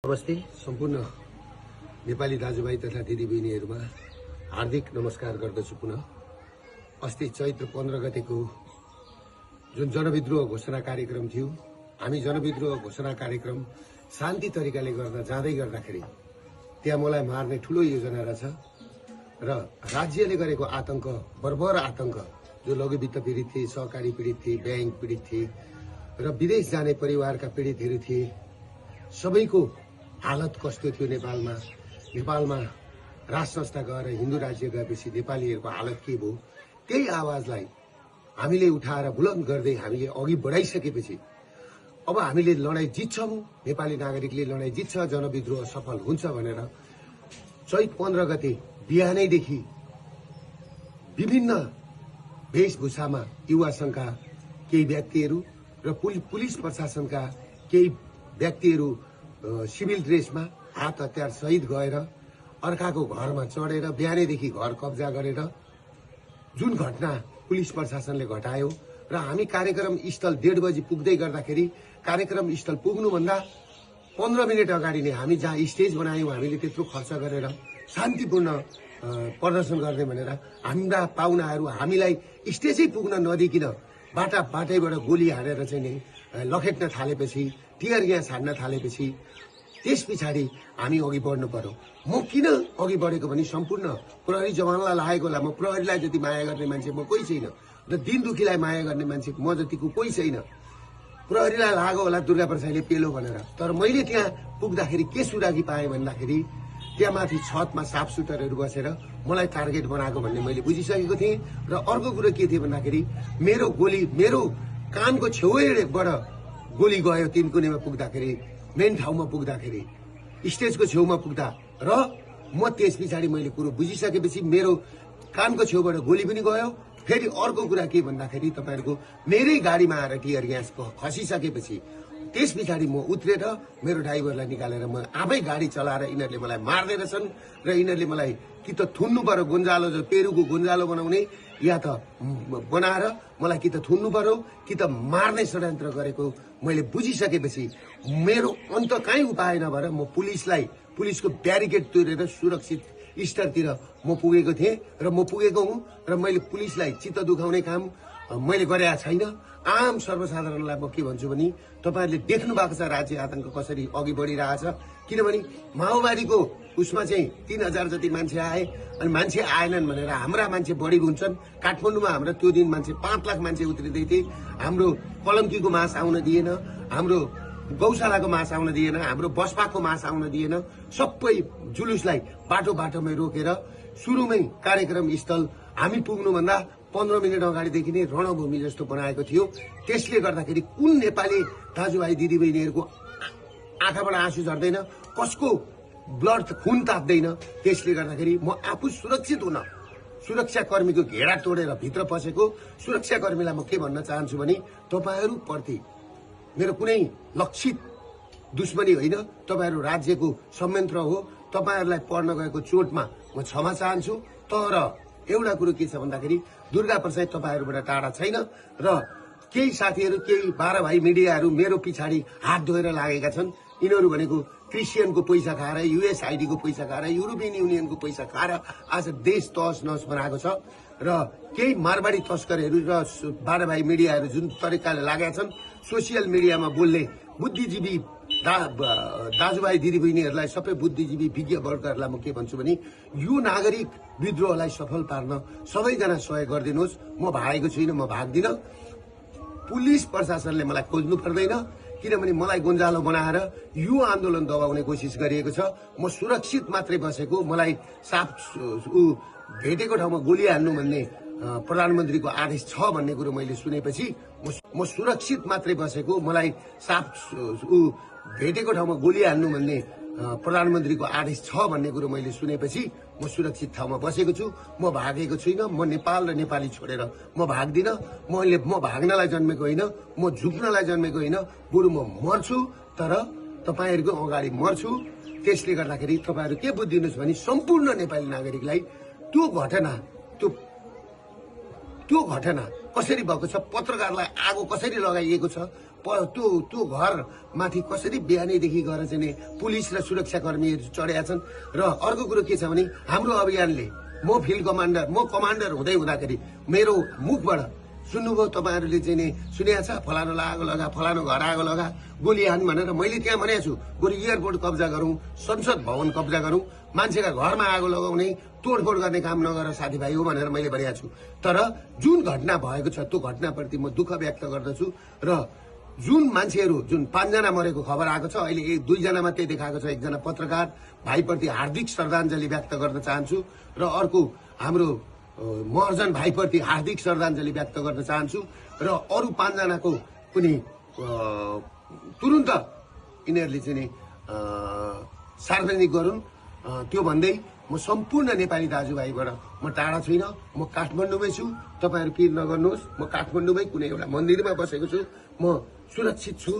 नमस्ते सम्पूर्ण नेपाली दाजुभाइ तथा दिदीबहिनीहरुमा हार्दिक नमस्कार गर्दछु। पुनः अस्ति चैत्र 15 गतेको जुन जनविद्रोह घोषणा कार्यक्रम थियो, हामी जनविद्रोह घोषणा कार्यक्रम शान्ति तरिकाले गर्न जाँदै गर्दाखेरि त्यहाँ मलाई मार्ने ठूलो योजना रहेछ र राज्यले गरेको आतंक, बर्बर आतंक, जो लघुवित्त पीडित थिए, सहकारी पीडित थिए, बैंक पीडित थिए र विदेश जाने परिवारका पीडितहरू थिए, सबैको हालत कस्तो थियो नेपालमा राज संस्था गएर हिन्दू राज्य गएपछि नेपालीहरूको हालत के भयो, त्यही आवाजलाई हामीले उठाएर बुलन्द गर्दै हामीले अघि बढाइसकेपछि अब हामीले लडाई जित्छौं, नेपाली नागरिकले लडाई जित्छ, जनविद्रोह सफल हुन्छ भनेर चैत 15 गते बिहानैदेखि विभिन्न वेशभूषामा युवा संघका केही व्यक्तिहरू र पुलिस प्रशासनका केही व्यक्तिहरू सिभिल ड्रेसमा हात हतियार सहित गएर अर्काको घरमा चढेर बिहानैदेखि घर कब्जा गरेर जुन घटना पुलिस प्रशासनले घटायो र हामी कार्यक्रम स्थल 1:30 बजे पुग्दै गर्दाखेरि कार्यक्रम स्थल पुग्नुभन्दा 15 मिनेट अगाडि नै हामी जहाँ स्टेज बनायौं, हामीले त्यत्रो खर्च गरेर शान्तिपूर्ण प्रदर्शन गर्ने भनेर हाम्रा पाहुनाहरू हामीलाई स्टेजै पुग्न नदिकिन बाटैबाट गोली हानेर चाहिँ नि लखेट्न थालेपछि, टियर ग्यास हान्न थालेपछि त्यस पछाडि हामी अघि बढ्नु पर्यो। म किन अघि बढेको भने सम्पूर्ण प्रहरी जवानलाई लागेको होला। म प्रहरीलाई जति माया गर्ने मान्छे म कोही छैन र दिन दुखीलाई माया गर्ने मान्छे म जतिको कोही छैन। प्रहरीलाई लागेको होला दुर्गा प्रसादले पेलो भनेर, तर मैले त्यहाँ पुग्दाखेरि के सुरागी पाएँ भन्दाखेरि त्यहाँ माथि छतमा साफ सुटरहरू बसेर मलाई टार्गेट बनाएको भन्ने मैले बुझिसकेको थिएँ। र अर्को कुरो के थियो भन्दाखेरि मेरो कानको छेउबाट गोली गयो तिनकुनेमा पुग्दाखेरि, मेन ठाउँमा पुग्दाखेरि, स्टेजको छेउमा पुग्दा र म त्यस पछाडि मैले कुरो बुझिसकेपछि मेरो कानको छेउबाट गोली पनि गयो। फेरि अर्को कुरा के भन्दाखेरि तपाईहरुको मेरै गाडीमा आएर टियर ग्यास खसिसकेपछि त्यस पछाडि म उत्रेर मेरो ड्राइभरलाई निकालेर म आफै गाडी चलाएर यिनीहरूले मलाई मार्दै रहेछन् र यिनीहरूले मलाई कि त थुन्नु पर्यो, गुन्जालो जो पेरुको गुन्जालो बनाउने, या त बनाएर मलाई कि त थुन्नु पर्यो कि त मार्ने षड्यन्त्र गरेको मैले बुझिसकेपछि मेरो अन्त कहीँ उपाय नभएर म पुलिसको ब्यारिकेड तोडेर सुरक्षित स्तरतिर म पुगेको थिएँ र म पुगेको हुँ र मैले पुलिसलाई चित्त दुखाउने काम मैले गरेका छैन। आम सर्वसाधारणलाई म के भन्छु भने तपाईहरुले देख्नु भएको छ राज्य आतंक कसरी अघि बढिरहेछ। किनभने माओवादीको उसमा चाहिँ 3000 जति मान्छे आए अनि मान्छे आएनन् भनेर हाम्रा मान्छे बढी हुन्छन्। काठमाडौँमा हाम्रो त्यो दिन मान्छे 5 लाख मान्छे उत्रिदै थिए। हाम्रो कलम्कीको मास आउन दिएन, हाम्रो गौशालाको मास आउन दिएन, हाम्रो बसपाको मास आउन दिएन। सबै जुलुसलाई बाटोमै रोकेर सुरुमै कार्यक्रम स्थल हामी पुग्नुभन्दा 15 मिनेट अगाडिदेखि नै रणभूमि जस्तो बनाएको थियो। त्यसले गर्दाखेरि कुन नेपाली दाजुभाइ दिदीबहिनीहरूको आँखाबाट आँसु झर्दैन, कसको ब्लड खुन ताप्दैन। त्यसले गर्दाखेरि म आफू सुरक्षित हुन सुरक्षाकर्मीको घेरा तोडेर भित्र पसेको सुरक्षाकर्मीलाई म के भन्न चाहन्छु भने तपाईहरु प्रति मेरो कुनै लक्षित दुश्मनी होइन, तपाईहरु राज्यको संयन्त्र हो। तपाईहरुलाई पर्न गएको चोटमा म क्षमा चाहन्छु। तर एउटा कुरो के छ भन्दाखेरि दुर्गा प्रसाद तपाईहरुबाट टाढा छैन र केही साथीहरु, केही 12 भाइ मिडियाहरु मेरो पछाडि हात धोएर लागेका छन्। यिनीहरु भनेको क्रिस्चियनको पैसा खाएर, USAID को पैसा खाएर, युरोपियन युनियनको पैसा खाएर आज देश तहस नहस बनाएको छ र केही मारवाडी तस्करहरू र 12 भाइ मिडियाहरु जुन तरिकाले लागेका छन् सोसियल मिडियामा बोल्ने बुद्धिजीवी दाजुभाइ दिदीबहिनीहरूलाई, सबै बुद्धिजीवी विज्ञ वर्गहरूलाई म के भन्छु भने यो नागरिक विद्रोहलाई सफल पार्न सबैजना सहयोग गरिदिनुहोस्। म भागेको छुइनँ, म भाग्दिन। पुलिस प्रशासनले मलाई खोज्नु पर्दैन, किनभने मलाई गुन्जालो बनाएर यो आन्दोलन दबाउने कोसिस गरिएको छ। म सुरक्षित मात्रै बसेको, मलाई साफ भेटेको ठाउँमा गोली हान्नु भन्ने प्रधानमन्त्रीको आदेश छ भन्ने कुरो मैले सुनेपछि म सुरक्षित मात्रै बसेको, मलाई साफ भेटेको ठाउँमा गोली हान्नु भन्ने प्रधानमन्त्रीको आदेश छ भन्ने कुरो मैले सुनेपछि म सुरक्षित ठाउँमा बसेको छु। म भागेको छुइनँ। म नेपाल र नेपाली छोडेर म भाग्दिन। म भाग्नलाई जन्मेको होइन, म झुक्नलाई जन्मेको होइन, बरु म मर्छु, तर तपाईहरुको अगाडि मर्छु। त्यसले गर्दाखेरि तपाईहरु के बुझ्दिनुस् भने सम्पूर्ण नेपाली नागरिकलाई त्यो घटना कसरी भएको छ, पत्रकारलाई आगो कसरी लगाइएको छ, त्यो घर माथि कसरी बिहानैदेखि गएर चाहिँ नि पुलिस र सुरक्षाकर्मीहरू चढेका छन्। र अर्को कुरो के छ भने हाम्रो अभियानले म फिल्ड कमान्डर हुँदै हुँदाखेरि मेरो मुखबाट सुन्नुभयो तपाईँहरूले चाहिँ नि सुनेको छ फलानो आगो लगा फलानो घर आगो लगा गोली हान भनेर मैले त्यहाँ भनेको छु बरु एयरपोर्ट कब्जा गरौँ संसद भवन कब्जा गरौँ मान्छेका घरमा आगो लगाउने तोडफोड गर्ने काम नगर साथीभाइ हो भनेर मैले भनेको छु। तर जुन घटना भएको छ त्यो घटनाप्रति म दुःख व्यक्त गर्दछु र जुन मान्छेहरू जुन 5 जना मरेको खबर आएको छ अहिले 2 जना मात्रै देखाएको छ। एकजना पत्रकार भाइप्रति हार्दिक श्रद्धाञ्जली व्यक्त गर्न चाहन्छु र अर्को हाम्रो महर्जन भाइप्रति हार्दिक श्रद्धाञ्जली व्यक्त गर्न चाहन्छु र अरू 5 जनाको पनि तुरुन्त यिनीहरूले चाहिँ नि सार्वजनिक गरून्। त्यो भन्दै म सम्पूर्ण नेपाली दाजुभाइबाट म टाढा छुइनँ, म काठमाडौँमै छु। तपाईँहरू पिर नगर्नुहोस्, म काठमाडौँमै कुनै एउटा मन्दिरमा बसेको छु, म सुरक्षित छु।